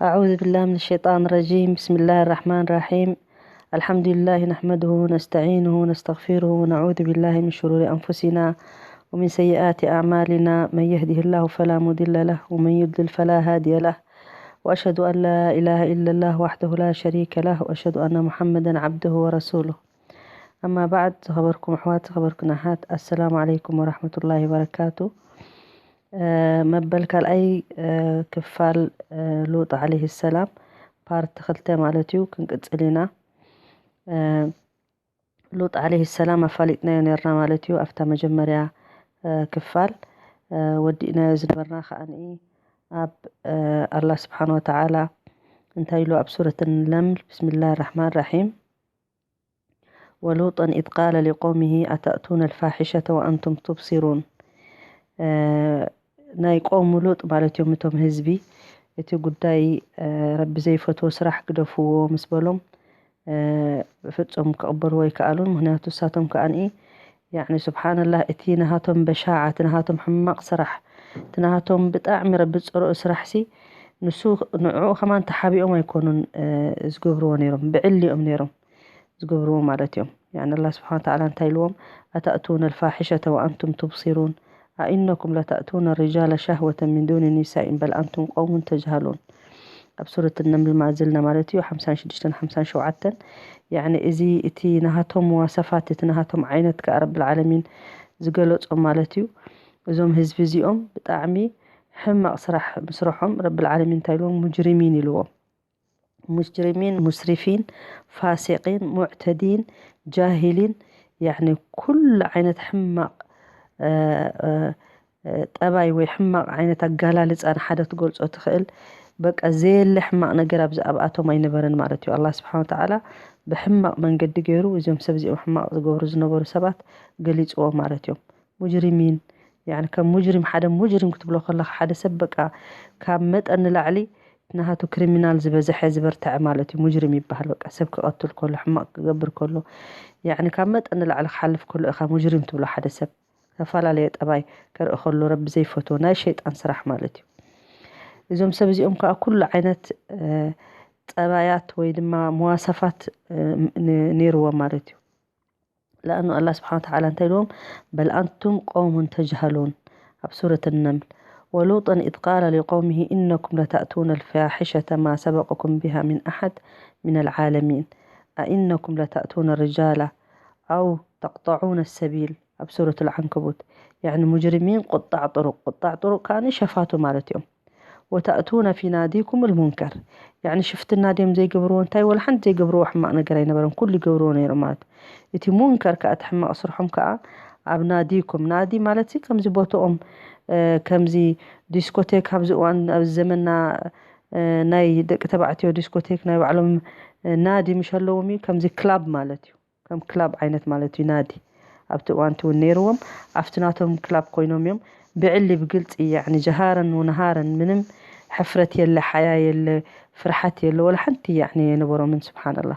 أعوذ بالله من الشيطان الرجيم. بسم الله الرحمن الرحيم. الحمد لله نحمده ونستعينه ونستغفره ونعوذ بالله من شرور أنفسنا ومن سيئات أعمالنا. من يهده الله فلا مضل له ومن يضلل فلا هادي له. وأشهد أن لا إله إلا الله وحده لا شريك له وأشهد أن محمدا عبده ورسوله. أما بعد، ዝኸበርኩም ኣሕዋት፣ ዝኸበርኩም ኣሓት፣ ኣሰላሙ ዓለይኩም ወራሕመቱላሂ ወበረካቱ። መበል ካልኣይ ክፋል ሉጥ ዓለይሂ ሰላም ፓርት ክልተ ማለት እዩ ክንቅጽል ኢና። ሉጥ ዓለይሂ ሰላም ኣፋሊጥናዮ ነርና ማለት እዩ ኣብታ መጀመርያ ክፋል። ወዲእናዮ ዝነበርና ከኣኒ ኣብ ኣላህ ስብሓን ወተዓላ እንታይ ኢሉ ኣብ ሱረት ነምል፣ ብስሚላህ ራሕማን ራሒም፣ ወሉጠን ኢዝ ቃለ ሊቆውሚሂ ኣተእቱነ ልፋሒሸተ ወኣንቱም ቱብሲሩን። ናይ ቆሙ ሉጥ ማለት እዮም እቶም ህዝቢ። እቲ ጉዳይ ረቢ ዘይፈትዎ ስራሕ ግደፍዎ ምስ በሎም፣ ፍጹም ክቕበልዎ ኣይከኣሉን። ምክንያቱ እሳቶም ከኣኒ ያዕኒ ስብሓንላህ፣ እቲ ናሃቶም በሻዓ፣ እቲ ናሃቶም ሕማቕ ስራሕ፣ እቲ ናሃቶም ብጣዕሚ ረቢ ዝፀልኦ ስራሕሲ ንሱ ንዕኡ ከማን ተሓቢኦም ኣይኮኑን ዝገብርዎ ነይሮም፣ ብዕሊ እዮም ነይሮም ዝገብርዎ ማለት እዮም። ያዕኒ ኣላህ ስብሓን ወተዓላ እንታይ ኢልዎም? ኣተእቱነ ልፋሒሸተ ወኣንቱም ቱብሲሩን ኣኢነኩም ለተእቱነ ሪጃለ ሻህወተ ሚን ዱኒ ኒሳኢን በል ኣንቱም ቀውሙን ተጅሃሉን። ኣብ ሱረት ነምል ማዝልና ማለት እዩ ሓምሳን ሽዱሽተን ሓምሳን ሸውዓተን። ያዕኒ እዚ እቲ ናሃቶም መዋሰፋት፣ እቲ ናሃቶም ዓይነት ከኣ ረብል ዓለሚን ዝገለጾም ማለት እዩ። እዞም ህዝቢ እዚኦም ብጣዕሚ ሕማቕ ስራሕ ምስርሖም ረብል ዓለሚን እንታይ ኢልዎም? ሙጅሪሚን ኢልዎም። ሙጅሪሚን፣ ሙስሪፊን፣ ፋሲቂን፣ ሙዕተዲን፣ ጃሂሊን፣ ያዕኒ ኩሉ ዓይነት ሕማቕ ጠባይ ወይ ሕማቕ ዓይነት ኣጋላልጻ ንሓደ ትገልጾ ትኽእል። በቃ ዘየለ ሕማቕ ነገር ኣብዚ ኣብኣቶም ኣይነበረን ማለት እዩ። ኣላህ ስብሓን ወተዓላ ብሕማቕ መንገዲ ገይሩ እዚኦም ሰብ እዚኦም ሕማቕ ዝገብሩ ዝነበሩ ሰባት ገሊጽዎም ማለት እዮም። ሙጅሪሚን፣ ያዕኒ ከም ሙጅሪም፣ ሓደ ሙጅሪም ክትብሎ ከለኻ ሓደ ሰብ በቃ ካብ መጠን ንላዕሊ ናሃቱ ክሪሚናል ዝበዝሐ ዝበርትዐ ማለት እዩ። ሙጅሪም ይበሃል። በቃ ሰብ ክቐትል ከሎ፣ ሕማቕ ክገብር ከሎ፣ ያዕኒ ካብ መጠን ንላዕሊ ክሓልፍ ከሎ ኢኻ ሙጅሪም ትብሎ ሓደ ሰብ። ዝተፈላለየ ጠባይ ከርኢ ከሎ ረቢ ዘይፈትዎ ናይ ሸይጣን ስራሕ ማለት እዩ። እዞም ሰብ እዚኦም ከዓ ኩሉ ዓይነት ጠባያት ወይ ድማ መዋሰፋት ነይርዎም ማለት እዩ። ለኣኑ ኣላህ ስብሓን ወተዓላ እንታይ ኢልዎም? በል ኣንቱም ቀውሙን ተጅሃሉን። ኣብ ሱረት ነምል። ወሉጠን ኢዝ ቃለ ሊቀውሚሂ ኢነኩም ለተእቱነ ልፋሒሸተ ማ ሰበቀኩም ቢሃ ሚን ኣሓድ ሚን ልዓለሚን ኣኢነኩም ለተእቱነ ሪጃላ ኣው ተቅጠዑነ ሰቢል። ኣብ ሱረት ልዓንከቡት። ያዕኒ ሙጅሪሚን ቁጣዕ ጥሩቅ፣ ቁጣዕ ጥሩቅ ከኣኒ ሸፋቱ ማለት እዮም። ወተእቱነ ፊ ናዲኩም ልሙንከር። ያዕኒ ሽፍትና ድዮም ዘይገብርዎ? እንታይ ወላ ሓንቲ ዘይገብርዎ ሕማቕ ነገር ኣይነበረን፣ ኩሉ ይገብርዎ ነይሮም ማለት እዩ። እቲ ሙንከር ከኣ እቲ ሕማቕ ስርሖም ከኣ ኣብ ናዲኩም፣ ናዲ ማለት ሲ ከምዚ ቦቶኦም ከምዚ ዲስኮቴክ ኣብዚ እዋን ኣብዚ ዘመና ናይ ደቂ ተባዕትዮ ዲስኮቴክ ናይ ባዕሎም ናዲ ምሽ ኣለዎም እዩ፣ ከምዚ ክላብ ማለት እዩ። ከም ክላብ ዓይነት ማለት እዩ ናዲ ኣብቲ እዋንቲ እውን ነይርዎም። ኣብቲ ናቶም ክላብ ኮይኖም እዮም ብዕሊ ብግልፂ ያዕኒ ጀሃረን ወነሃረን ምንም ሕፍረት የለ፣ ሓያ የለ፣ ፍርሓት የለ፣ ወላ ሓንቲ ያዕኒ የነበሮምን። ስብሓንላ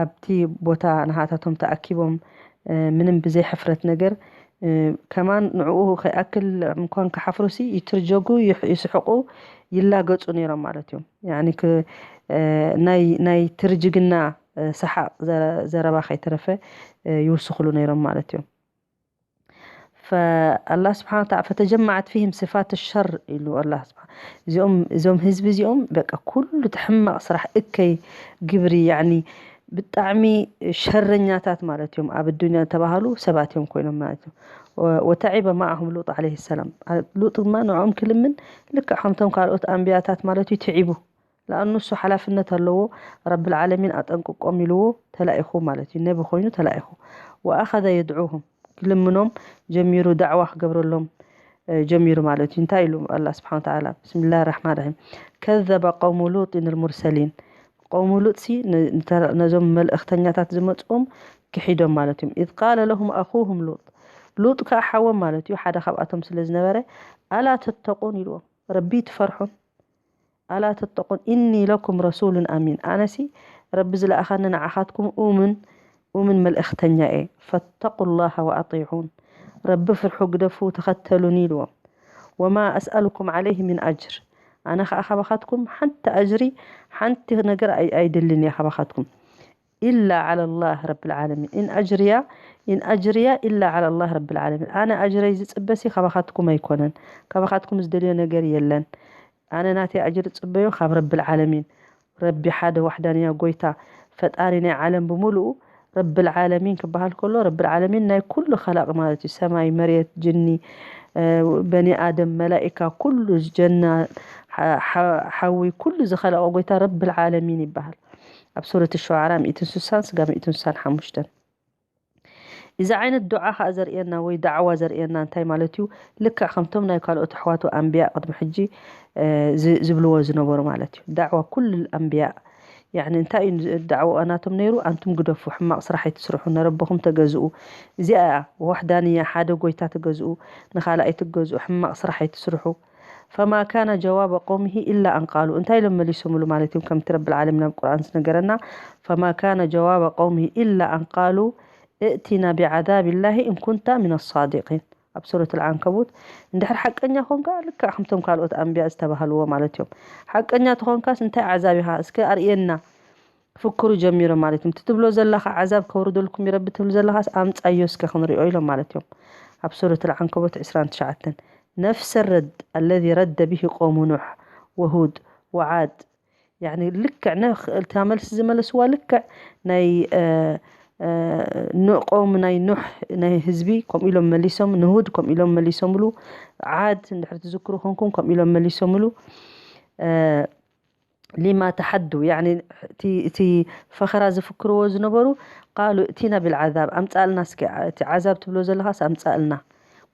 ኣብቲ ቦታ ንሃታቶም ተኣኪቦም ምንም ብዘይ ሕፍረት ነገር ከማን ንዕኡ ከይኣክል እንኳን ክሓፍሩሲ ይትርጀጉ፣ ይስሕቁ፣ ይላገፁ ነይሮም ማለት እዮም። ናይ ትርጅግና ሰሓቕ ዘረባ ከይተረፈ ይውስኽሉ ነይሮም ማለት እዮም። ፈኣላህ ስብሓን ወተዓላ ፈተጀመዐት ፊህም ስፋት ሸር ኢሉ ኣላህ ስብሓን እዚኦም እዞም ህዝቢ እዚኦም በቃ ኩሉ እቲ ሕማቕ ስራሕ እከይ ግብሪ ያዕኒ ብጣዕሚ ሸረኛታት ማለት እዮም። ኣብ ኣዱንያ ዝተባሃሉ ሰባት እዮም ኮይኖም ማለት እዮም። ወተዒበ ማዓሁም ሉጥ ዓለይሂ ሰላም። ሉጥ ድማ ንዕኦም ክልምን ልክዕ ከምቶም ካልኦት ኣንብያታት ማለት እዩ ትዒቡ። ለኣኑ እሱ ሓላፍነት ኣለዎ። ረብል ዓለሚን ኣጠንቅቆም ኢልዎ ተላኢኹ ማለት እዩ። ነቢ ኮይኑ ተላኢኹ። ወኣኸዘ የድዑሁም ክልምኖም ጀሚሩ፣ ዳዕዋ ክገብረሎም ጀሚሩ ማለት እዩ። እንታይ ኢሉ ኣላ ስብሓን ወተዓላ? ብስምላህ ራሕማን ራሒም። ከዘበ ቀውሙ ሉጢን ልሙርሰሊን። ቀውሙ ሉጥ ሲ ነዞም መልእኽተኛታት ዝመፅኦም ክሒዶም ማለት እዮም። ኢዝ ቃለ ለሁም ኣኹሁም ሉጥ። ሉጥ ከዓ ሓዎም ማለት እዩ ሓደ ካብኣቶም ስለ ዝነበረ ኣላ ተተቁን ኢልዎም። ረቢ ትፈርሑን? ኣላ ተተቁን ኢኒ ለኩም ረሱሉን ኣሚን። ኣነሲ ረቢ ዝለኣኸኒ ንዓኻትኩም ኡምን ኡምን መልእኽተኛ እየ። ፈተቁ ላሃ ወኣጢዑን። ረቢ ፍርሑ፣ ግደፉ፣ ተኸተሉኒ ኢልዎም። ወማ ኣስኣሉኩም ዓለይሂ ሚን ኣጅር። ኣነ ኸዓ ካባኻትኩም ሓንቲ ኣጅሪ፣ ሓንቲ ነገር ኣይ-፣ ኣይደልን እየ ካባኻትኩም። إلا على الله رب العالمين. إن أجري، إن أجري إلا على الله رب العالمين. ኣነ ኣጅረይ ዝጽበሲ ካባኻትኩም ኣይኮነን። ካባኻትኩም ዝደልዮ ነገር የለን። ኣነ ናተይ ኣጅሪ ዝጽበዮ ካብ ረብል ዓለሚን። ረቢ ሓደ ዋሕዳንያ ጎይታ፣ ፈጣሪ ናይ ዓለም ብምሉኡ። ረብል ዓለሚን ክበሃል ከሎ፣ ረብል ዓለሚን ናይ ኩሉ ኸላቂ ማለት እዩ። ሰማይ፣ መሬት፣ ጅኒ፣ እ፣ በኒ ኣደም፣ መላኢካ፣ ኩሉ ጀና፣ ሓ-፣ ሓ-፣ ሓዊ፣ ኩሉ ዝኸለቐ ጎይታ ረብል ዓለሚን ይበሃል። ኣብ ሱረት ሸዓራ ሚእትን ስሳን ስጋ ሚእትን ስሳን ሓሙሽተን። እዚ ዓይነት ዱዓ ኸዓ ዘርእየና ወይ ዳዕዋ ዘርእየና እንታይ ማለት እዩ? ልክዕ ከምቶም ናይ ካልኦት ኣሕዋቱ ኣንብያ ቅድሚ ሕጂ፣ እ፣ ዝ-፣ ዝብልዎ ዝነበሩ ማለት እዩ። ዳዕዋ ኩሉ ኣንብያ፣ ያዕኒ እንታይ እዩ ዝ-፣ ዳዕዋ ናቶም ነይሩ? ኣንቱም ግደፉ፣ ሕማቕ ስራሕ ኣይትስርሑ፣ ንረብኹም ተገዝኡ። እዚኣ እያ ወሕዳንያ፣ ሓደ ጎይታ ተገዝኡ፣ ንኻልኣይ ትገዝኡ፣ ሕማቕ ስራሕ ኣይትስርሑ። فما كان جواب قومه إلا أن قالوا، እንታይ ኢሎም መሊሶምሉ ማለት እዮም? ከምቲ ረብል ዓለሚን ኣብ ቁርኣን ዝነገረና፣ فما كان جواب قومه إلا أن قالوا ائتنا بعذاب الله إن كنت من الصادقين። ኣብ ሱረት ኣልዓንከቡት፣ እንድሕር ሓቀኛ ኾንካ፣ ልክዕ ከምቶም ካልኦት ኣንብያ ዝተባህልዎ ማለት እዮም። ሓቀኛ ተኾንካስ እንታይ ዓዛብ ኢኻ እስከ ኣርእየና፣ ክፍክሩ ጀሚሮም ማለት እዮም። እቲ ትብሎ ዘለኻ ዓዛብ ከውርደልኩም ይረቢ ትብል ዘለኻስ ኣምጻዮ እስከ ክንሪኦ ኢሎም ማለት እዮም። ኣብ ሱረት ኣልዓንከቡት ዕስራን ትሽዓተን። نفس الرد الذي رد به قوم نوح وهود وعاد. ያዕኒ ልክዕ ነ-፣ እታ መልሲ ዝመለስዋ ልክዕ ናይ፣ እ፣ እ፣ ኑ-፣ ቆውም ናይ ኑሕ ናይ ህዝቢ ከምኡ ኢሎም መሊሶም፣ ንሁድ ከምኡ ኢሎም መሊሶምሉ፣ ዓድ እንድሕር ትዝክሩ ኮንኩም ከምኡ ኢሎም መሊሶምሉ። እ፣ ሊማ ተሓዱ፣ ያዕኒ እቲ፣ እቲ ፈኸራ ዝፍክርዎ ዝነበሩ፣ ቃሉ እቲና ቢልዓዛብ፣ ኣምጻእልና እስኪ፣ እቲ ዓዛብ ትብሎ ዘለኻስ ኣምጻእልና።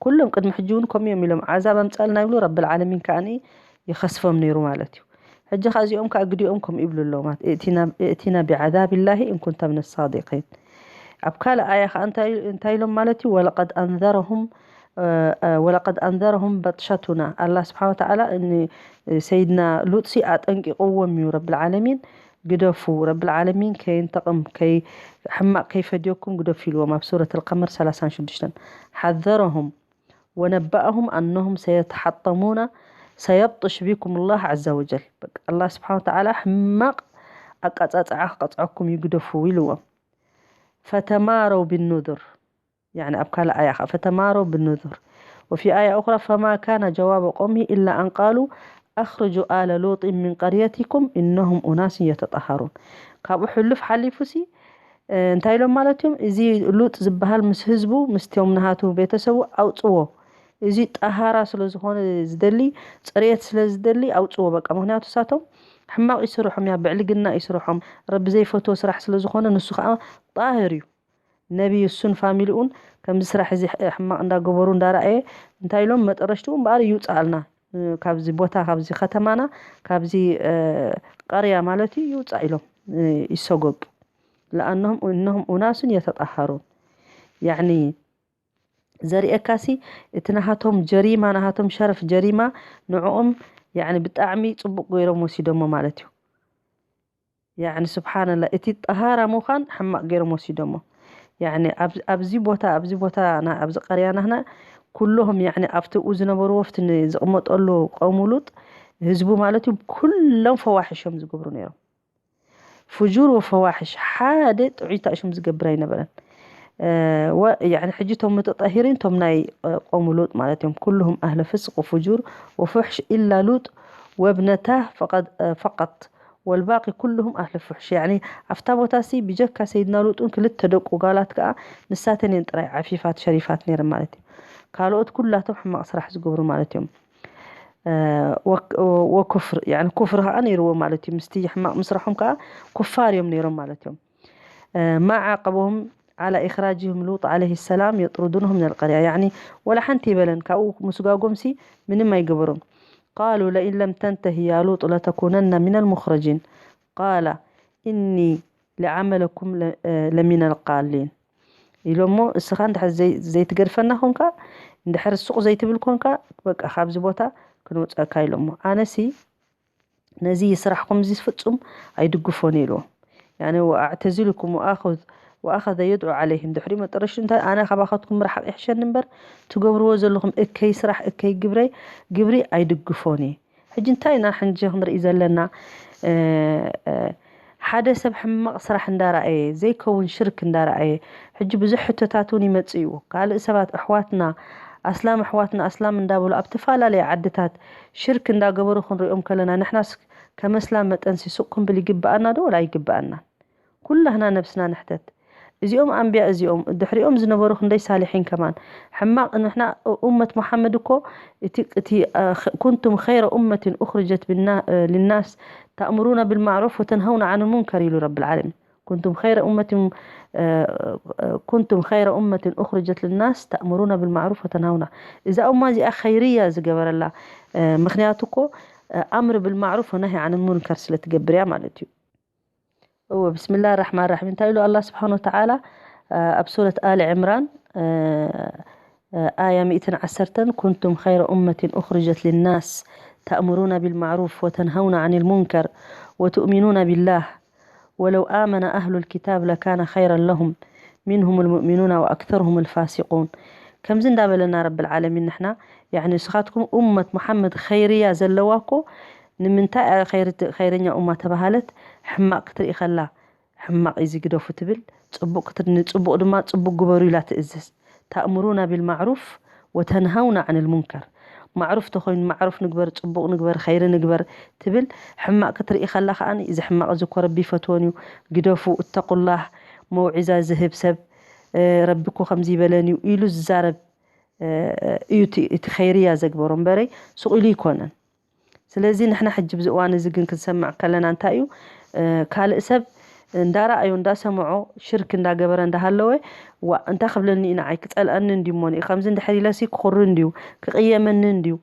ኩሎም ቅድሚ ሕጂ እውን ከምኡ እዮም ኢሎም፣ ዓዛብ ኣምጻእልና ይብሉ፣ ረብል ዓለሚን ከኣ ይኸስፎም ነይሩ ማለት እዩ። ሕጂ ከኣ እዚኦም ከኣ ግዲኦም ከምኡ ይብሉ ኣለዉ ማለት፣ እእቲና፣ እእቲና ቢዓዛብ ላሂ እንኩንተ ምን ሳዲቂን። ኣብ ካልእ ኣያ ከኣ እንታይ፣ እንታይ ኢሎም ማለት እዩ? ወለቀድ ኣንዘረሁም፣ እ፣ እ፣ ወለቀድ ኣንዘረሁም በጥሸቱና። ኣላህ ስብሓነ ወተዓላ ን-፣ ሰይድና ሉጥሲ ኣጠንቂቕዎም እዩ ረብል ዓለሚን። ግደፉ፣ ረብል ዓለሚን ከየንተቕም፣ ከይ-፣ ሕማቕ ከይፈድየኩም ግደፉ ኢልዎም ኣብ ሱረት ኣልቀመር ሰላሳን ሽዱሽተን። ሓዘረሁም ወነበኣሁም ኣነሁም ሰየተሓጠሙና ሰየብጥሽ ቢኩም ላህ ዐዘ ወጀል። በቃ፣ ኣላህ ስብሓነ ወተዓላ ሕማቕ ኣቀጻጽዓ ክቐጽዐኩም እዩ፣ ግደፉ ኢልዎም። ፈተማረው ብኑዙር። ያዕኒ ኣብ ካልእ ኣያ ኸዓ፣ ፈተማረው ብኑዙር። ወፊ ኣያ ኡኽራ፣ ፈማ ካነ ጀዋበ ቀውሚሂ ኢላ ኣን ቃሉ ኣኽርጁ ኣለ ሉጢን ሚን ቀርየቲኩም ኢነሁም ኡናስን የተጠሃሩን። ካብኡ ሕሉፍ ሓሊፉሲ፣ እ፣ እንታይ ኢሎም ማለት እዮም? እዚ ሉጥ ዝበሃል ምስ ህዝቡ፣ ምስቶም ናሃቱ ቤተሰቡ ኣውጽዎ። እዚ ጠሃራ ስለ ዝኾነ ዝደሊ፣ ጽሬት ስለ ዝደሊ ኣውጽዎ በቃ። ምኽንያቱ ንሳቶም ሕማቕ ይስርሖም እያ፣ ብዕልግና ይስርሖም፣ ረቢ ዘይፈትዎ ስራሕ ስለ ዝኾነ ንሱ ኸዓ ጣህር እዩ። ነቢይ እሱን ፋሚሊኡን ከምዚ ስራሕ እዚ ሕ-፣ ሕማቕ እንዳገበሩ እንዳረኣየ እንታይ ኢሎም? መጠረሽትኡ እምበኣር ይውፅኣልና፣ እ፣ ካብዚ ቦታ፣ ካብዚ ከተማና፣ ካብዚ፣ እ፣ ቀርያ ማለት እዩ፣ ይውፃእ ኢሎም፣ እ፣ ይሰጎግ። ለኣነሁም እነሁም ኡናሱን የተጣሃሩን። ያዕኒ ዘርእየካሲ እቲ ናሃቶም ጀሪማ፣ ናሃቶም ሸረፍ ጀሪማ ንዕኦም ያዕኒ ብጣዕሚ ጽቡቕ ገይሮም ወሲዶሞ ማለት እዩ። ያዕኒ ስብሓንላ፣ እቲ ጠሃራ ምዃን ሕማቕ ገይሮም ወሲዶሞ። ያዕኒ ኣብ-፣ ኣብዚ ቦታ፣ ኣብዚ ቦታ ና-፣ ኣብዚ ቀርያ ናህና ኩሎም ያዕኒ ኣብቲ ኡ ዝነበሩ ወፍቲ ን-፣ ዝቕመጠሉ ቀውሙ ሉጥ ህዝቡ ማለት እዩ፣ ኩሎም ፈዋሕሽ እዮም ዝገብሩ ነይሮም። ፍጁር ወፈዋሕሽ ሓደ ጥዑይ ታእሽም ዝገብር ኣይነበረን። እ፣ ወ-፣ ያዕኒ ሕጂ እቶም ሙተጠሂሪን እቶም ናይ፣ እ፣ ቀውሙ ሉጥ ማለት እዮም። ኩሉሁም ኣህለ ፍስቅ ወፍጁር ወፉሕሽ ኢላ ሉጥ ወብነታህ ፈቀድ-፣ እ፣ ፈቀት ወልባቂ ኩሉሁም ኣህለ ፉሕሽ። ያዕኒ ኣብታ ቦታሲ ብጀካ ሰይድና ሉጥን ክልተ ደቁ ጓላት ከኣ ንሳተን እየን ጥራይ ዓፊፋት ሸሪፋት ነይረን ማለት እዩ። ካልኦት ኩላቶም ሕማቕ ስራሕ ዝገብሩ ማለት እዮም። እ፣ ወክ-፣ ወኩፍር፣ ያዕኒ ኩፍር ከኣ ነይርዎ ማለት እዩ። ምስቲ ሕማቕ ምስራሖም ከኣ ኩፋር እዮም ነይሮም ማለት እዮም። እ፣ ማ ዓቀበሁም ዓላ ኢኽራጅህም ሉጥ ዓለይሂ ሰላም የጥሩዱነሁ ሚነል ቀርያ። ያዕኒ ወላ ሓንቲ ይበለን፣ ካብኡ ምስጓጎምሲ ምንም ኣይገበሮም። ቃሉ ለኢን ለም ተንተሂ ያ ሉጥ ለተኩነነ ሚነል ሙኽረጂን። ቃለ ኢኒ ሊዓመለኩም ለ-፣ እ፣ ለሚነል ቃሊን። ኢሎሞ፣ እስኻ እንድሕር ዘይ-፣ ዘይትገድፈና ኮንካ፣ እንድሕር ሱቕ ዘይትብል ኮንካ፣ በቃ ካብዚ ቦታ ክንውፀካ ኢሎሞ። ኣነሲ ነዚ ስራሕኩም እዚ ፍጹም ኣይድግፎን ኢልዎም። ያኒ ወኣዕተዚሉኩም ወኣኹዝ-፣ ወኣኸዘ የድዑ ዓለይህም። ድሕሪኡ መጠረሽቱ እንታይ፣ ኣነ ካባኻትኩም ምርሓቕ ይሕሸኒ እምበር፣ ትገብርዎ ዘለኹም እከይ ስራሕ፣ እከይ ግብረይ፣ ግብሪ ኣይድግፎን እየ። ሕጂ እንታይ ኢና ሕጂ ክንርኢ ዘለና? ሓደ ሰብ ሕማቕ ስራሕ እንዳረኣየ፣ ዘይከውን ሽርክ እንዳረኣየ፣ ሕጂ ብዙሕ ሕቶታት እውን ይመጽእ እዩ። ካልእ ሰባት ኣሕዋትና ኣስላም፣ ኣሕዋትና ኣስላም እንዳበሉ ኣብ ተፈላለየ ዓድታት ሽርክ እንዳገበሩ ክንሪኦም ከለና፣ ንሕናስ ከም ኣስላም መጠንሲ ሱቕ ክንብል ይግብኣና ዶ ወላ ኣይግብኣናን? ኩላህና ነብስና ንሕተት። እዚኦም ኣንብያ እዚኦም ድሕሪኦም ዝነበሩ ክንደይ ሳሊሒን ከማን። ሕማቕ ንሕና ኡመት ሙሓመድ እኮ እቲ እቲ ኩንቱም ኸይረ ኡመትን ኡኽርጀት ሊናስ ተእምሩና ብልማዕሩፍ ወተንሀውና ዓን ሙንከር ኢሉ ረብል ዓለሚን። ኩንቱም ኸይረ ኡመትን ኩንቱም ኸይረ ኡመትን ኡኽርጀት ሊናስ ተእምሩና ብልማዕሩፍ ወተንሀውና። እዛ ኡማ እዚኣ ኸይርያ ዝገበረላ ምክንያቱ እኮ ኣምር ብልማዕሩፍ ወነህይ ዓን ሙንከር ስለ ትገብር እያ ማለት እዩ። እወ ብስምላህ ራሕማን ራሒም እንታይ ኢሉ ኣላህ ስብሓን ወተዓላ ኣብ ሱረት ኣሊ ዕምራን ኣያ ሚእትን ዓሰርተን ኩንቱም ኸይረ ኡመትን ኡኽርጀት ሊናስ ተእምሩና ቢልማዕሩፍ ወተንሀውና ዓን ልሙንከር ወትእሚኑና ቢላህ ወለው ኣመነ ኣህሉ ልኪታብ ለካነ ኸይረን ለሁም ሚንሁም ልሙእሚኑና ወኣክተርሁም ልፋሲቁን። ከምዚ እንዳበለና ረብል ዓለሚን ንሕና ያዕኒ ንስኻትኩም ኡመት ሙሓመድ ኸይርያ ዘለዋ እኮ ንምንታይ እያ ኸይርኛ ኡማ ተባሃለት? ሕማቕ ክትርኢ ከላ ሕማቕ እዚ ግደፉ ትብል፣ ጽቡቕ ክትንጽቡቕ ድማ ጽቡቕ ግበሩ ኢላ ትእዝዝ። ታእምሩና ቢልማዕሩፍ ወተንሃውና ዓን ልሙንከር። ማዕሩፍ ተኾይኑ ማዕሩፍ ንግበር፣ ጽቡቕ ንግበር፣ ኸይሪ ንግበር ትብል። ሕማቕ ክትርኢ ከላ ከኣ እዚ ሕማቕ እዚ እኮ ረቢ ይፈትዎን እዩ፣ ግደፉ፣ እተቁላህ፣ መውዒዛ ዝህብ ሰብ ረቢ እኮ ከምዚ ይበለን እዩ ኢሉ ዝዛረብ እዩ እቲ ኸይርያ ዘግበሮ እምበረይ ሱቕ ኢሉ ይኮነን። ስለዚ ንሕና ሕጂ ብዚ እዋን እዚ ግን ክንሰምዕ ከለና እንታይ እዩ ካልእ ሰብ እንዳረኣዮ እንዳሰምዖ ሽርክ እንዳገበረ እንዳሃለወ ዋ እንታይ ክብለኒ እዩ ንዓይ ክፀልኣኒ እንድዩ እሞ ከምዚ እንድሕር ኢለሲ ክኹሪ እንድዩ ክቕየመኒ እንድዩ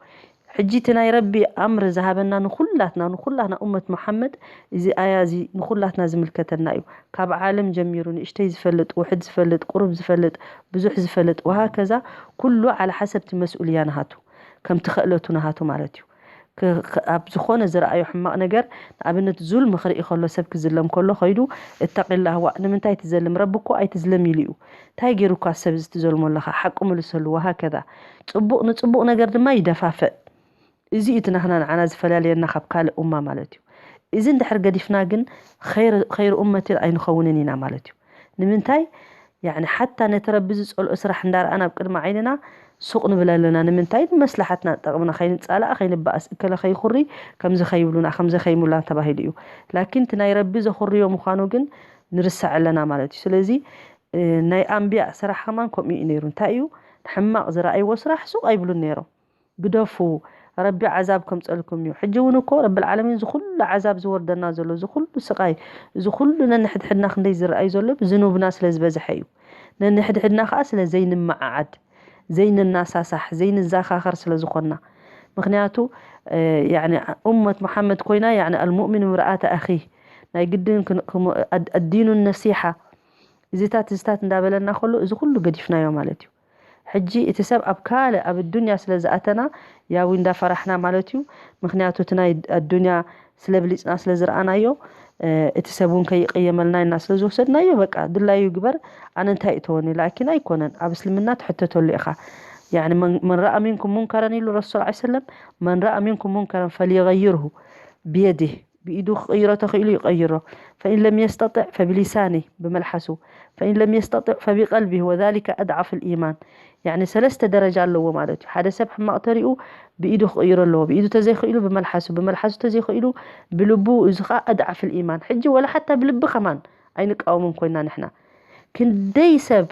ሕጂ እቲ ናይ ረቢ ኣምር ዝሃበና ንኹላትና ንኹላትና ኡመት መሓመድ እዚ ኣያ እዚ ንኹላትና ዝምልከተና እዩ ካብ ዓለም ጀሚሩ ንእሽተይ ዝፈልጥ ውሕድ ዝፈልጥ ቁሩብ ዝፈልጥ ብዙሕ ዝፈልጥ ወሃከዛ ኩሉ ዓላ ሓሰብቲ መስኡልያ ንሃቱ ከምቲ ክእለቱ ንሃቱ ማለት እዩ ኣብ ዝኾነ ዝረኣዮ ሕማቕ ነገር ንኣብነት ዙልሚ ክርኢ ከሎ ሰብ ክዝለም ከሎ ከይዱ እተቂላህ ዋእ ንምንታይ ትዘልም ረቢ እኮ ኣይትዝለም ኢሉ እዩ እንታይ ገይሩካ ሰብ እዚ ትዘልሞ ኣለኻ ሓቁ ምልሰሉ ወሃከዛ ጽቡቕ ንጽቡቕ ነገር ድማ ይደፋፍእ እዚ እዩ እቲ ናህና ንዓና ዝፈላልየና ካብ ካልእ ኡማ ማለት እዩ እዚ እንድሕር ገዲፍና ግን ኸይር ኡመትን ኣይንኸውንን ኢና ማለት እዩ ንምንታይ ያዕኒ ሓታ ነቲ ረቢ ዝጸልኦ ስራሕ እንዳረኣና ኣብ ቅድሚ ዓይንና ሱቕ ንብል ኣለና ንምንታይ ንመስላሓትና ጠቕምና ከይንጻላእ ከይንበኣስ እከለ ከይኹሪ ከምዚ ከይብሉና ከምዚ ከይሙላና ተባሂሉ እዩ ላኪን እቲ ናይ ረቢ ዘኹርዮ ምዃኑ ግን ንርሳዕ ኣለና ማለት እዩ ስለዚ ናይ ኣንብያ ስራሕ ከማን ከምኡ እዩ ነይሩ እንታይ እዩ ንሕማቕ ዝረኣይዎ ስራሕ ሱቕ ኣይብሉን ነይሮም ግደፉ ረቢ ዓዛብ ከምፀልኩም እዩ ሕጂ እውን እኮ ረብል ዓለሚን ዝኩሉ ዓዛብ ዝወርደና ዘሎ ዝኩሉ ስቃይ ዝኩሉ ነንሕድሕድና ክንደይ ዝረኣይ ዘሎ ብዝኑብና ስለ ዝበዝሐ እዩ ነንሕድሕድና ከዓ ስለ ዘይንመዓዓድ ዘይንናሳሳሕ ዘይንዛኻኸር ስለ ዝኾንና ምክንያቱ ኡመት መሓመድ ኮይና ኣልሙእሚን ምርኣተ ኣኺ ናይ ግድን ኣዲኑ ነሲሓ እዚታት እዚታት እንዳበለና ከሎ እዚ ኩሉ ገዲፍናዮ ማለት እዩ ሕጂ እቲ ሰብ ኣብ ካልእ ኣብ ዱንያ ስለ ዝኣተና ያዊ እንዳፈራሕና ማለት እዩ ምክንያቱ እቲ ናይ ኣዱንያ ስለ ብሊፅና ስለ ዝረኣናዮ እቲ ሰብ እውን ከይቀየመልና ኢና ስለ ዝወሰድናዮ በቃ ድላዩ ግበር ኣነ እንታይ እተወኒ ላኪን ኣይኮነን ኣብ እስልምና ትሕተተሉ ኢኻ يعني من رأى منكم منكرا ኢሉ ረሱል ዓ ሰለም من رأى منكم منكرا فليغيره بيده ብኢዱ ክቕይሮ ተኽኢሉ ይቐይሮ ፈኢን ለም የስተጢዕ ፈብሊሳኒ ብመልሓሱ ፈኢን ለም የስተጢዕ ፈቢቀልቢ ወዛሊከ ኣድዓፍ ልኢማን ያዕኒ ሰለስተ ደረጃ ኣለዎ ማለት እዩ ሓደ ሰብ ሕማቕ ተሪኡ ብኢዱ ክቕይሮ ኣለዎ ብኢዱ ተዘይኽኢሉ ብመልሓሱ ብመልሓሱ ተዘይኽኢሉ ብልቡ እዚ ከዓ ኣድዓፍ ልኢማን ሕጂ ወላ ሓታ ብልቢ ከማን ኣይንቃወምን ኮይና ንሕና ክንደይ ሰብ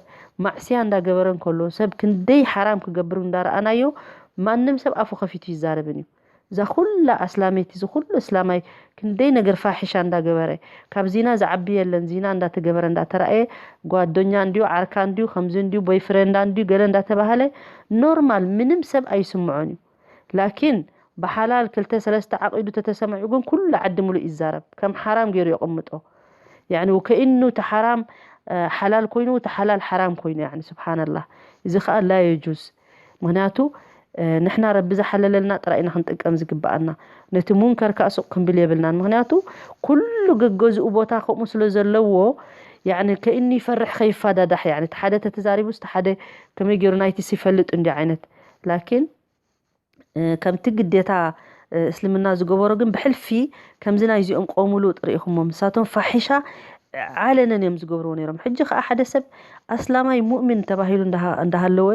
ማዕስያ እንዳገበረ እንከሎ ሰብ ክንደይ ሓራም ክገብር እንዳረኣናዮ ማንም ሰብ ኣፉ ከፊቱ ይዛረብን እዩ እዛ ኩላ ኣስላመይቲ እዚ ኩሉ እስላማይ ክንደይ ነገር ፋሒሻ እንዳገበረ ካብ ዚና ዝዓቢ የለን ዚና እንዳተገበረ እንዳተራእየ ጓደኛ እንድዩ ዓርካ እንድዩ ከምዚ እንድዩ ቦይፍሬንዳ እንድዩ ገለ እንዳተባሃለ ኖርማል ምንም ሰብ ኣይስምዖን እዩ ላኪን ብሓላል ክልተ ሰለስተ ዓቂዱ ተተሰማዒኡ ግን ኩሉ ዓዲ ሙሉእ ይዛረብ ከም ሓራም ገይሩ የቕምጦ ያዕኒ ወከኢኑ እቲ ሓራም ሓላል ኮይኑ እቲ ሓላል ሓራም ኮይኑ ያዕኒ ስብሓንላህ እዚ ከዓ ላ የጁዝ ምክንያቱ ንሕና ረቢ ዝሓለለልና ጥራይ ኢና ክንጥቀም ዝግብኣና ነቲ ሙንከር ከዓ ሱቕ ክንብል የብልናን ምክንያቱ ኩሉ ገገዝኡ ቦታ ከምኡ ስለ ዘለዎ ያዕኒ ከእኒ ይፈርሕ ከይፋዳዳሕ ያዕኒ እቲ ሓደ ተተዛሪቡስ እቲ ሓደ ከመይ ገይሩ ናይትስ ይፈልጥ እንዲ ዓይነት ላኪን ከምቲ ግዴታ እስልምና ዝገበሮ ግን ብሕልፊ ከምዚ ናይዚኦም ቆሙ ሉጥ ርኢኹሞም። ንሳቶም ፋሒሻ ዓለነን እዮም ዝገብርዎ ነይሮም። ሕጂ ከኣ ሓደ ሰብ ኣስላማይ ሙእሚን ተባሂሉ እንዳሃ-፣ እንዳሃለወ፣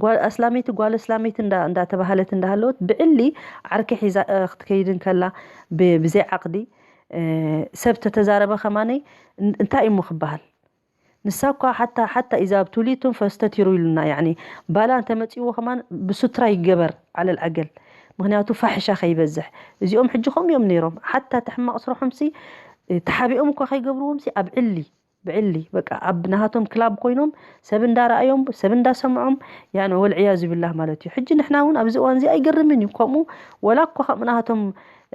ጓል ኣስላመይቲ፣ ጓል ኣስላመይቲ እንዳ-፣ እንዳተባሃለት እንዳሃለወት፣ ብዕሊ ዓርኪ ሒዛ፣ እ፣ ክትከይድ እንከላ፣ ብ-፣ ብዘይ ዓቕዲ፣ እ፣ ሰብ ተተዛረበ ከማነይ፣ እን-፣ እንታይ እሞ ክበሃል? ንሳ እኳ ሓታ፣ ሓታ ኢዛ ابتليتم فاستتروا ኢሉና፣ ያዕኒ ባላ እንተመጺእዎ ከማን ብሱትራ ይገበር ዓለል ኣገል። ምኽንያቱ ፋሕሻ ከይበዝሕ። እዚኦም ሕጂ ከምኡ እዮም ነይሮም። ሓታ እቲ ሕማቕ ስርሖምሲ፣ እ፣ ተሓቢኦም እኳ ከይገብርዎምሲ ኣብ ዕሊ፣ ብዕሊ፣ በቃ ኣብ ናሃቶም ክላብ ኮይኖም ሰብ እንዳረኣዮም፣ ሰብ እንዳሰምዖም፣ ያዕኒ ወልዕያዙ ቢላህ ማለት እዩ። ሕጂ ንሕና እውን ኣብዚ እዋን እዚ ኣይገርምን እዩ። ከምኡ ወላ እኳ ከምኡ ናሃቶም፣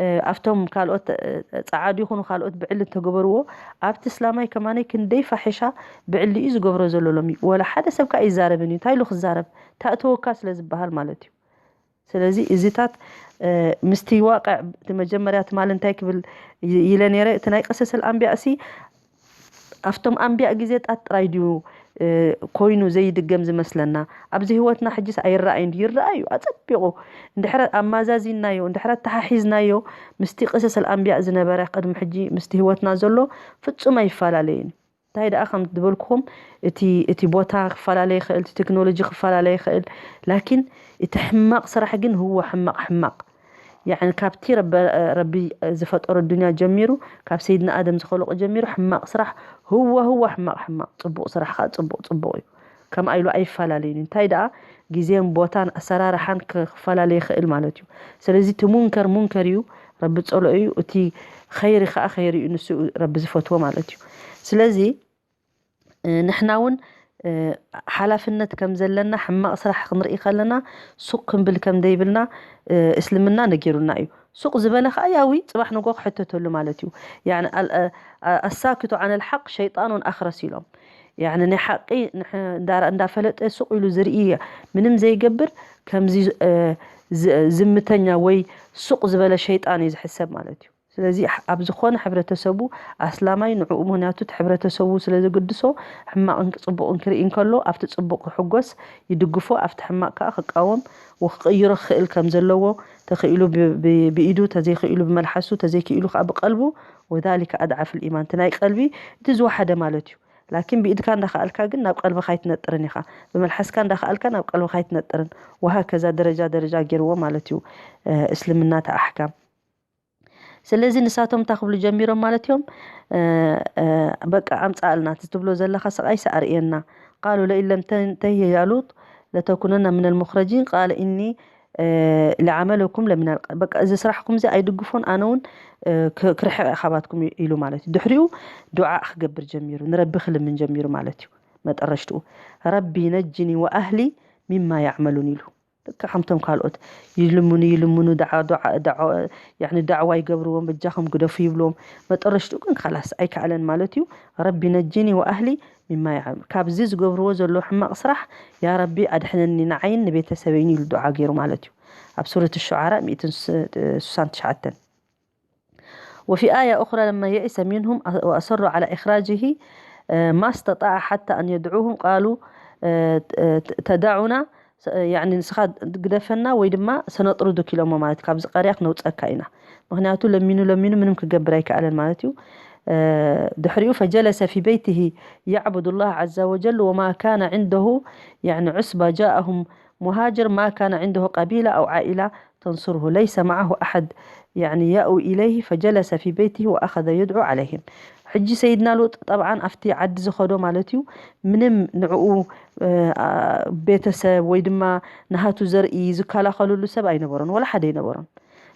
እ፣ ኣብቶም ካልኦት፣ እ፣ ጸዓዱ ይኹኑ ካልኦት ብዕሊ እንተገበርዎ፣ ኣብቲ እስላማይ ከማነይ ክንደይ ፋሕሻ ብዕሊ እዩ ዝገብሮ ዘሎ ሎሚ። ወላ ሓደ ሰብ ከኣ ኣይዛረብን እዩ። እንታይ ኢሉ ክዛረብ? ታእተወካ ስለ ዝበሃል ማለት እዩ። ስለዚ እዚታት፣ እ፣ ምስቲ ዋቅዕ እቲ መጀመርያ ትማሊ እንታይ ክብል ይ-፣ ኢለ ነይረ፣ እቲ ናይ ቀሰሰል ኣንቢያእሲ ኣብቶም ኣንቢያ ግዜ ጣት ጥራይ ድዩ፣ እ፣ ኮይኑ ዘይድገም ዝመስለና? ኣብዚ ህይወትና ሕጂስ ኣይረኣይን ድዩ? ይረኣዩ፣ ኣጸቢቑ። እንድሕረ ኣማዛዚናዮ፣ እንድሕረ ኣተሓሒዝናዮ፣ ምስቲ ቅሰሰል ኣንቢያ ዝነበረ ቅድሚ ሕጂ ምስቲ ህይወትና ዘሎ ፍጹም ኣይፈላለይን። እንታይ ደኣ ከም ዝበልኩኹም፣ እቲ፣ እቲ ቦታ ክፈላለ ይኽእል፣ እቲ ቴክኖሎጂ ክፈላለ ይኽእል፣ ላኪን እቲ ሕማቕ ስራሕ ግን ህዎ ሕማቕ፣ ሕማቕ። ያዕኒ ካብቲ ረበ-፣ ረቢ ዝፈጠሮ ዱንያ ጀሚሩ፣ ካብ ሰይድና ኣደም ዝኸለቆ ጀሚሩ፣ ሕማቕ ስራሕ ህዎ፣ ህዎ ሕማቕ፣ ሕማቕ፣ ጽቡቕ ስራሕ ከኣ ጽቡቕ፣ ጽቡቕ እዩ። ከምኣ ኢሉ ኣይፈላለይን እዩ። እንታይ ደኣ ግዜን ቦታን ኣሰራርሓን ክ-፣ ክፈላለ ይኽእል ማለት እዩ። ስለዚ እቲ ሙንከር ሙንከር እዩ፣ ረቢ ጸልኦ እዩ፣ እቲ ኸይሪ ከኣ ኸይሪ እዩ፣ ንሱ ረቢ ዝፈትዎ ማለት እዩ። ስለዚ፣ እ፣ ንሕና እውን፣ እ፣ ሓላፍነት ከም ዘለና፣ ሕማቕ ስራሕ ክንርኢ ከለና ሱቕ ክንብል ከም ዘይብልና፣ እ፣ እስልምና ነጊሩና እዩ። ሱቕ ዝበለ ከኣ ያዊ ጽባሕ ንጎ ክሕተተሉ ማለት እዩ። ያዕኒ፣ ኣል-፣ አ-፣ አ-፣ ኣሳክቱ ዓነል ሓቅ ሸይጣኑን ኣኽረስ ኢሎም። ያዕኒ፣ ናይ ሓቂ ንሕ-፣ እንዳ-፣ እንዳፈለጠ ሱቕ ኢሉ ዝርኢ ምንም ዘይገብር፣ ከምዚ፣ እ፣ ዝ-፣ ዝምተኛ ወይ ሱቕ ዝበለ ሸይጣን እዩ ዝሕሰብ ማለት እዩ። ስለዚ፣ ኣብ ዝኾነ ሕብረተሰቡ ኣስላማይ ንዕኡ፣ ምኽንያቱ እቲ ሕብረተሰቡ ስለ ዝግድሶ፣ ሕማቕን ጽቡቕን ክርኢ እንከሎ፣ ኣብቲ ጽቡቕ ክሕጎስ፣ ይድግፎ፣ ኣብቲ ሕማቕ ከኣ ክቃወም ወክቕይሮ ክኽእል ከም ዘለዎ፣ ተኽኢሉ ብ-፣ ብ-፣ ብኢዱ፣ ተዘይኽኢሉ ብመልሓሱ፣ ተዘይክኢሉ ከኣ ብቀልቡ፣ ወዛሊከ ኣድዓፉል ኢማን፣ እቲ ናይ ቀልቢ እቲ ዝወሓደ ማለት እዩ። ላኪን ብኢድካ እንዳኸኣልካ ግን ናብ ቀልብኻ ኣይትነጥርን ኢኻ። ብመልሓስካ እንዳኸኣልካ ናብ ቀልብኻ ኣይትነጥርን። ወሃከዛ ደረጃ ደረጃ ገይርዎ ማለት እዩ፣ እ፣ እስልምና እቲ ኣሕካም። ስለዚ ንሳቶም እንታይ ክብሉ ጀሚሮም ማለት እዮም? እ፣ እ፣ በቃ ኣምጻእልና፣ እቲ ትብሎ ዘለኻ ስቓይስ ኣርእየና። ቃሉ ለኢን ለም ተንተሂ ያ ሉጥ ለተኩነና ሚነል ሙኽረጂን ቃለ ኢኒ፣ እ፣ ለዓመለኩም ለሚነል ቀ-፣ በቃ እዚ ስራሕኩም እዚ ኣይድግፎን፣ ኣነ እውን፣ እ፣ ክ-፣ ክርሕቕ እየ ካባትኩም ኢ-፣ ኢሉ ማለት እዩ። ድሕሪኡ ዱዓ ክገብር ጀሚሩ፣ ንረቢ ክልምን ጀሚሩ ማለት እዩ። መጠረሽትኡ ረቢ ነጅኒ ወኣህሊ ሚማ ያዕመሉን ኢሉ። ልክዕ ከምቶም ካልኦት ይልምኑ፣ ይልምኑ፣ ዳዓ-፣ ዳዓ-፣ ዳዓ-፣ ያዕኒ ዳዕዋ ይገብርዎም፣ በጃኹም ግደፉ ይብልዎም። መጠረሽትኡ ግን ካላስ ኣይከኣለን ማለት እዩ። ረቢ ነጅኒ ወኣህሊ ሚማ ያዕመሉን። ካብዚ ዝገብርዎ ዘለዉ ሕማቕ ስራሕ፣ ያ ረቢ ኣድሕነኒ ንዓይን ንቤተሰበይን ኢሉ ዱዓ ገይሩ ማለት እዩ። ኣብ ሱረት ሹዓራ ሚእትን ስሳን ትሽዓተን። وفي آية أخرى لما يئس منهم وأصروا على إخراجه، آه، ما استطاع حتى أن يدعوهم قالوا، آه، تدعنا، س-، يعني ንስኻ ግደፈና ወይ ድማ سنطردك ኢሎሞ ማለት እዩ፣ ካብዚ ቀርያ ክነውፀካ ኢና። ምኽንያቱ ለሚኑ ለሚኑ ምንም ክገብር ኣይከኣለን ማለት እዩ። آه، ድሕሪኡ فجلس في بيته يعبد الله عز وجل وما كان عنده، يعني عصبة جاءهم مهاجر ما كان عنده قبيلة أو عائلة تنصره، ليس معه أحد، يعني يأوي إليه، فجلس في بيته وأخذ يدعو عليهم። ሕጂ ሰይድና ሉጥ ጠብዓን ኣብቲ ዓዲ ዝኸዶ ማለት እዩ፣ ምንም ንዕኡ፣ እ፣ ኣ፣ ቤተሰብ ወይ ድማ ንሃቱ ዘርኢ ዝከላኸልሉ ሰብ ኣይነበሮን፣ ወላ ሓደ ኣይነበሮን።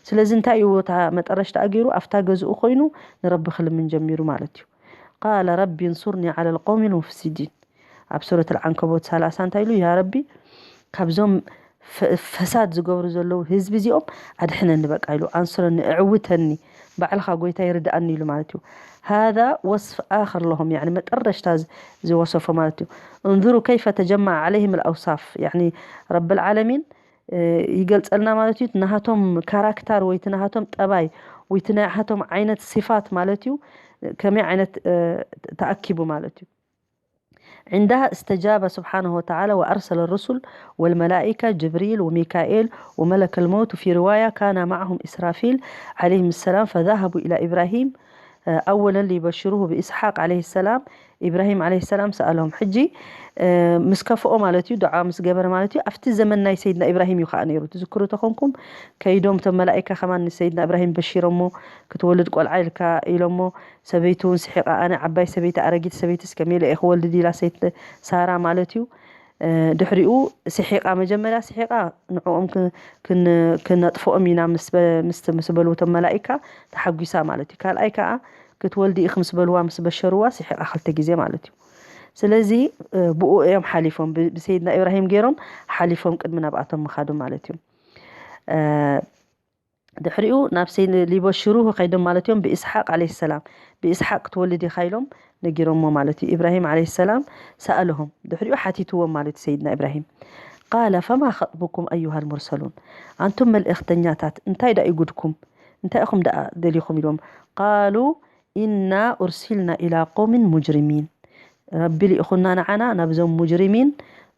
ስለዚ እንታይ እዩ እታ መጠረሽታ ገይሩ? ኣብታ ገዝኡ ኮይኑ ንረቢ ክልምን ጀሚሩ ማለት እዩ። ቃለ ረቢ እንሱርኒ ዓለል ቀውሚል ሙፍሲዲን። ኣብ ሱረት ኣልዓንከቦት ሰላሳ እንታይ ኢሉ? ያ ረቢ፣ ካብዞም ፈ-፣ ፈሳድ ዝገብሩ ዘለዉ ህዝቢ እዚኦም ኣድሕነኒ በቃ ኢሉ፣ ኣንስረኒ፣ እዕውተኒ፣ ባዕልኻ ጎይታይ ርድኣኒ ኢሉ ማለት እዩ። ሃዛ ወስፍ ኣኽር ለሆም፣ ያዕኒ መጠረሽታ ዝ-፣ ዝወሰፎ ማለት እዩ። እንዙሩ ከይፈ ተጀመዐ ዓለይሂም ኣልኣውሳፍ፣ ያዕኒ ረብል ዓለሚን፣ እ፣ ይገልጸልና ማለት እዩ። እቲ ናሃቶም ካራክተር ወይ እቲ ናሃቶም ጠባይ ወይ እቲ ናሃቶም ዓይነት ሲፋት ማለት እዩ። ከመይ ዓይነት፣ እ፣ ተኣኪቡ ማለት እዩ። عندها استجاب سبحانه وتعالى وأرسل الرسل والملائكة جبريل وميكائيل وملك الموت، وفي رواية كان معهم إسرافيل عليهم السلام، فذهبوا إلى إبراهيم أولا ليبشروه بإسحاق عليه السلام. إبراهيم عليه السلام سألهم حجي ምስ ከፍኦ ማለት እዩ፣ ዱዓ ምስ ገበረ ማለት እዩ። ኣብቲ ዘመን ናይ ሰይድና ኢብራሂም እዩ ከዓ ነይሩ። ትዝክሩ ተኾንኩም ከይዶም እቶም መላኢካ ከማን ንሰይድና ኢብራሂም በሺሮሞ ክትወልድ ቆልዓ ኢልካ ኢሎሞ። ሰበይቱ እውን ስሒቓ ኣነ ዓባይ ሰበይቲ ኣረጊት ሰበይትስ ከመይ ኢለ እየ ክወልድ ዲላ ሰይቲ ሳራ ማለት እዩ። ድሕሪኡ ስሒቓ መጀመርያ ስሒቓ ንዕኦም ክነጥፍኦም ኢና ምስ በልውቶም መላኢካ ተሓጒሳ ማለት እዩ። ካልኣይ ከዓ ክትወልዲ ኢኽ ምስ በልዋ ምስ በሸርዋ ስሒቓ ክልተ ግዜ ማለት እዩ። ስለዚ ብኡ እዮም ሓሊፎም ብሰይድና ኢብራሂም ገይሮም ሓሊፎም ቅድሚ ናብኣቶም ምኻዱ ማለት እዩ። ድሕሪኡ ናብ ሰይድ ሊበሽሩሁ ከይዶም ማለት እዮም ብኢስሓቅ ዓለይሂ ሰላም ብኢስሓቅ ክትወልድ ኢኻ ኢሎም ነጊሮሞ ማለት እዩ። ኢብራሂም ዓለይሂ ሰላም ሰኣለሆም ድሕሪኡ ሓቲትዎም ማለት እዩ ሰይድና ኢብራሂም። ቃለ ፈማ ኸጥቡኩም ኣዩሃ ልሙርሰሉን፣ ኣንቱም መልእኽተኛታት እንታይ ዳ እዩ ጉድኩም? እንታይ ኢኹም ደኣ ደሊኹም ኢሎም። ቃሉ ኢና ኡርሲልና ኢላ ቆውሚን ሙጅሪሚን፣ ረቢ ልኢኹና ንዓና ናብዞም ሙጅሪሚን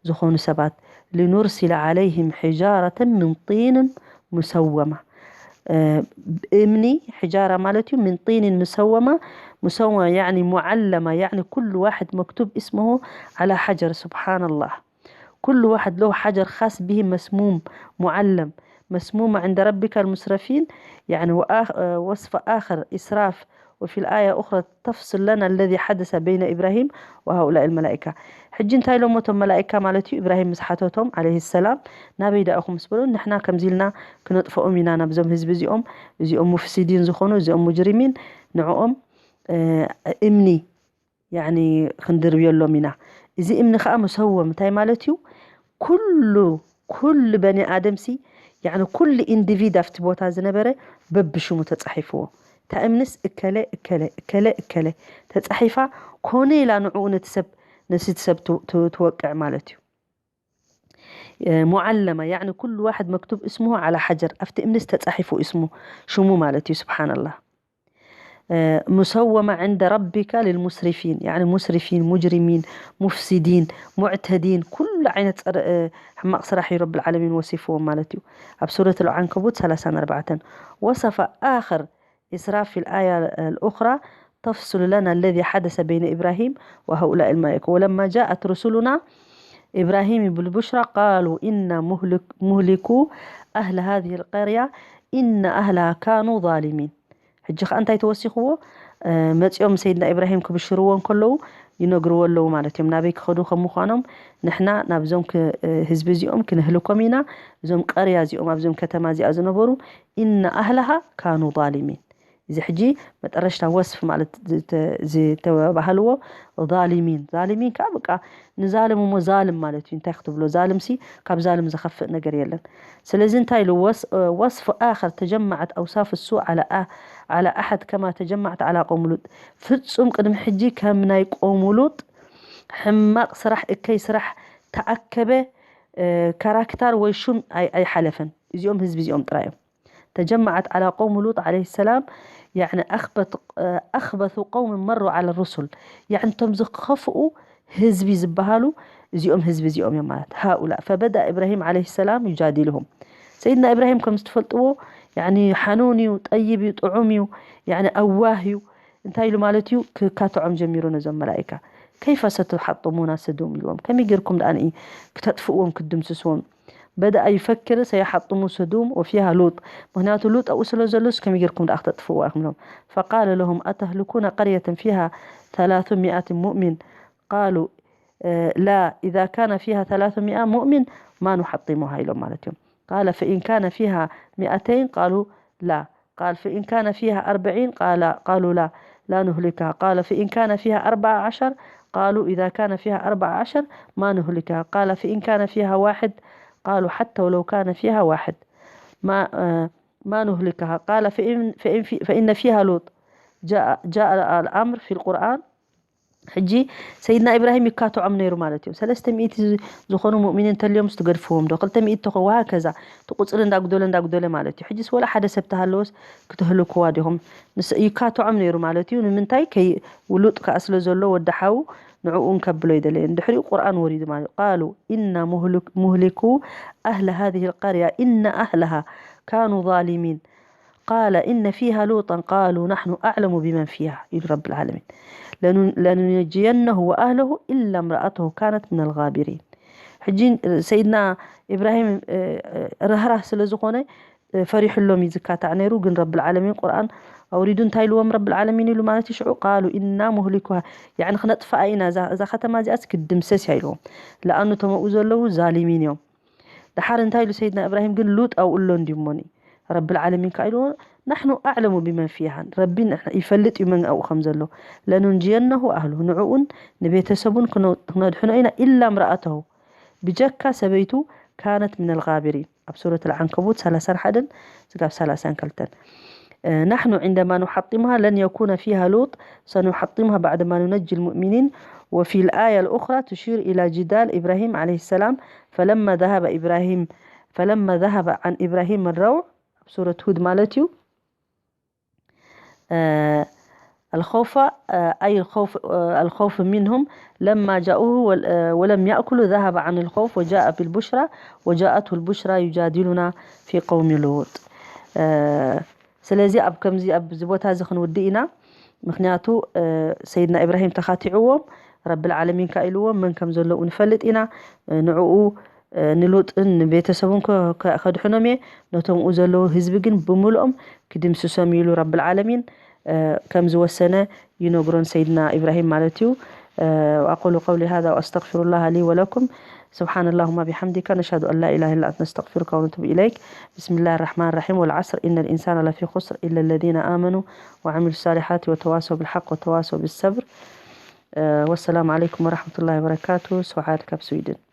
ዝኾኑ ሰባት፣ ልኑርሲለ ዓለይህም ሕጃረተን ምን ጢንን ሙሰወማ። እምኒ ሕጃራ ማለት እዩ። ምን ጢንን ሙሰወማ፣ ሙሰወማ ያዕኒ ሙዓለማ ያዕኒ ኩሉ ዋሕድ መክቱብ እስምሁ ዓላ ሓጀር። ስብሓንላህ። ኩሉ ዋሕድ ለሁ ሓጀር ካስ ብሂ መስሙም ሙዓለም መስሙማ ዕንደ ረቢካ ልሙስረፊን። ያዕኒ ወስፈ ኣኸር ኢስራፍ وفي الآية أخرى تفصل لنا الذي حدث بين إبراهيم وهؤلاء الملائكة። ሕጂ እንታይ ኢሎሞ እቶም መላኢካ ማለት እዩ ኢብራሂም ምስ ሓተቶም ዓለይሂ ሰላም ናበይ ደኣ ኢኹም ምስ በሉ ንሕና ከምዚ ኢልና ክነጥፍኦም ኢና ናብዞም ህዝቢ እዚኦም እዚኦም ሙፍሲዲን ዝኾኑ እዚኦም ሙጅሪሚን ንዕኦም እምኒ ያኒ ክንድርብየሎም ኢና። እዚ እምኒ ከዓ ሙሰወም እንታይ ማለት እዩ? ኩሉ ኩሉ በኒ ኣደምሲ ያኒ ኩሉ ኢንዲቪድ ኣብቲ ቦታ ዝነበረ በብሽሙ ተፃሒፍዎ። እታ እምንስ እከለ እከለ እከለ እከለ ተፃሒፋ ኮነ ኢላ ንዕኡ ነቲ ሰብ ነቲ ሰብ ትወቅዕ ማለት እዩ። ሙዓለማ ያኒ ኩሉ ዋሕድ መክቱብ እስምሁ ዓላ ሓጀር ኣብቲ እምንስ ተፃሒፉ እስሙ ሽሙ ማለት እዩ። ስብሓንላህ። ሙሰወማ ዕንደ ረቢካ ልልሙስሪፊን ያኒ ሙስሪፊን ሙጅሪሚን ሙፍሲዲን ሙዕተዲን ኩሉ ዓይነት ሕማቕ ስራሕ እዩ ረብል ዓለሚን ወሲፍዎም ማለት እዩ። ኣብ ሱረት ልዓንከቡት ሰላሳን ኣርባዕተን ወሰፈ ኣኸር ኢስራፍ ፊ ልኣያ ልኡኽራ ተፍስሉ ለና ለዚ ሓደሰ በይነ ኢብራሂም ወሃኡላኢ ልመላኢካ ወለማ ጃአት ሩሱሉና ኢብራሂም ብልቡሽራ ቃሉ ኢና ሙህሊኩ ኣህለ ሃዚህ ልቀርያ ኢነ ኣህለሃ ካኑ ዛሊሚን። ሕጂ ከዓ እንታይ ተወሲኽዎ? መፂኦም ሰይድና ኢብራሂም ክብሽርዎ እንከለዉ ይነግርዎ ኣለዉ ማለት እዮም ናበይ ክኸዱ ከም ምዃኖም። ንሕና ናብዞም ህዝቢ እዚኦም ክንህልኮም ኢና። እዞም ቀርያ እዚኦም ኣብዞም ከተማ እዚኣ ዝነበሩ ኢነ ኣህለሃ ካኑ ዛሊሚን። እዚ ሕጂ መጠረሽታ ወስፍ ማለት ዝተባህልዎ ዛሊሚን ዛሊሚን ከዓ በቃ ንዛልም እሞ ዛልም ማለት እዩ። እንታይ ክትብሎ ዛልም ሲ ካብ ዛልም ዝኸፍእ ነገር የለን። ስለዚ እንታይ ኢሉ ወስፍ ኣኸር ተጀማዐት ኣውሳፍ ሱ ዓላ ኣሓድ ከማ ተጀማዐት ዓላ ቆሙ ሉጥ። ፍጹም ቅድሚ ሕጂ ከም ናይ ቆሙ ሉጥ ሕማቕ ስራሕ እከይ ስራሕ ተኣከበ ካራክተር ወይ ሹም ኣይሓለፈን። እዚኦም ህዝቢ እዚኦም ጥራይ እዮም። ተጀማዓት ዓላ ቆውሚ ሉጥ ዓለይሂ ሰላም ያዕኒ ኣኽበቱ ቀውሚ መሩ ዓለ ሩሱል ያዕኒ እቶም ዝኸፍኡ ህዝቢ ዝበሃሉ እዚኦም ህዝቢ እዚኦም እዮም ማለት ሃኡላ ፈበዳ ኢብራሂም ዓለይሂ ሰላም ዩጃዲልሁም። ሰይድና ኢብራሂም ከም ዝትፈልጥዎ ያዕኒ ሓኑን እዩ፣ ጠይብ እዩ፣ ጥዑም እዩ፣ ያዕኒ ኣዋህ እዩ። እንታይ ኢሉ ማለት እዩ ክካትዖም ጀሚሩ ነዞም መላኢካ። ከይፈ ሰቱሓጥሙና ስዱም ኢልዎም ከመይ ጌርኩም ደኣ ንኢ ክተጥፍእዎም ክትድምስስዎም بدأ يفكر سيحطم سدوم وفيها لوط ምክንያቱ ሉጥ ኣብኡ ስለ ዘሎስ ከመይ ጌርኩም ደኣ ክተጥፍእዋ ኢኹም ኢሎም فقال لهم أتهلكون قرية فيها ثلاثمائة مؤمن قالوا لا إذا كان فيها ثلاثمائة مؤمن ما نحطمها ኢሎም ማለት እዮም قال فإن كان فيها مائتين قالوا لا قال فإن كان فيها أربعين قال قالوا لا لا نهلكها قال فإن كان فيها أربعة عشر قالوا إذا كان فيها أربعة عشر ما نهلكها قال فإن كان فيها واحد قالوا حتى ولو كان فيها واحد ما آه، ما نهلكها قال فإن فإن في فإن فيها لوط جاء جاء الأمر في القرآن ሕጂ ሰይድና ኢብራሂም ይካትዖም ነይሩ ማለት እዩ። ሰለስተ ሚእቲ ዝኾኑ ሙእሚኒን እንተልዮም ትገድፍዎም ዶ? ክልተ ሚእቲ ተኾ-፣ ወሃከዛ እቲ ቁፅሪ እንዳጉደለ እንዳጉደለ ማለት እዩ። ሕጂስ ወላ ሓደ ሰብ ተሃለወስ ክትህልክዋ ዲኹም? ንስ-፣ ይካትዖም ነይሩ ማለት እዩ። ንምንታይ? ከይ-፣ ሉጥ ከኣ ስለ ዘሎ ወዲ ሓው ንዕኡ እንከብሎ ይደለየ። ድሕሪኡ ቁርኣን ወሪዱ ማለት እዩ። ቃሉ ኢና ሙህልክ-፣ ሙህሊኩ ኣህለ ሃዚህ ልቀርያ ኢና ኣህለሃ ካኑ ዛሊሚን ቃለ ኢነ ፊሃ ሉጣን ቃሉ ናሕኑ ኣዕለሙ ቢመን ፊሃ ኢሉ ረብል ዓለሚን። ለኑ-፣ ለኑነጅየነሁ ወኣህለሁ ኢላ እምረኣተሁ ካነት ሚነል ጋቢሪን። ሕጂ ሰይድና ኢብራሂም ርህራህ ስለ ዝኾነ ፈሪሕሎም እዩ ዝካታዕ ነይሩ። ግን ረብል ዓለሚን ቁርኣን ኣውሪዱ እንታይ ኢልዎም ረብል ዓለሚን ኢሉ ማለት እዩ። ሽዑ ቃሉ ኢና ሙህሊኩሃ፣ ያዕኒ ክነጥፍኣ ኢና፣ እዛ፣ እዛ ከተማ እዚኣስ ክድምሰስ እያ ኢልዎም። ለኣኑ እቶም ኣብኡ ዘለዉ ዛሊሚን እዮም። ደሓር እንታይ ኢሉ ሰይድና እብራሂም ግን ሉጥ ኣብኡ ኣሎ እንድዩ እሞኒ። ረብል ዓለሚን ከኣ ኢልዎ ናሕኑ ኣዕለሙ ቢመን ፊሃ፣ ረቢ ንሕ-፣ ይፈልጥ እዩ መን ኣብኡ ከም ዘሎ። ለኑንጅየነሁ ኣህሉ፣ ንዕኡን ንቤተሰቡን ክነ-፣ ክነድሕኖ ኢና ኢላ እምረኣተሁ፣ ብጀካ ሰበይቱ ካነት ሚነል ጋቢሪን ኣብ ሱረት ኣልዓንከቡት ሰላሳን ሓደን ስጋብ ሰላሳን ክልተን። ናሕኑ ዒንደማ ኑሓጢምሃ ለን የኩነ ፊሃ ሉጥ ሰኑሓጢምሃ ባዕደማ ኑነጂ ልሙእሚኒን ወፊ ልኣያ ልኡኽራ ትሺር ኢላ ጅዳል ኢብራሂም ዓለይሂ ሰላም ፈለማ ذهب إبراهيم فلما ذهب عن إبراهيم الروع ኣብ ሱረት ሁድ ማለት እዩ። الخوف أي الخوف الخوف منهم لما جاءوه ولم يأكلوا ذهب عن الخوف وجاء بالبشرى وجاءته البشرى يجادلنا في قوم لوط. ስለዚ ኣብ ከምዚ ኣብዚ ቦታ እዚ ክንውድእ ኢና። ምክንያቱ ሰይድና ኢብራሂም ተኻቲዕዎም ረብል ዓለሚን ከኣ ኢልዎም መን ከም ዘለዉ ንፈልጥ ኢና። ንዕኡ ንሉጥን ንቤተሰቡን ከድሕኖም እየ፣ ነቶም ኡ ዘለዉ ህዝቢ ግን ብምልኦም ክድምስሶም ኢሉ ረብል ዓለሚን ከም ዝወሰነ ይነግሮን ሰይድና ኢብራሂም ማለት እዩ። وأقول قولي هذا وأستغفر الله لي ولكم. سبحان اللهم بحمدك، نشهد أن لا إله إلا أنت، نستغفرك ونتوب إليك. بسم الله الرحمن الرحيم. والعصر، إن الإنسان لفي خسر، إلا الذين آمنوا وعملوا الصالحات وتواصوا بالحق وتواصوا بالصبر. والسلام عليكم ورحمة الله وبركاته. سعاد كاب سويدن.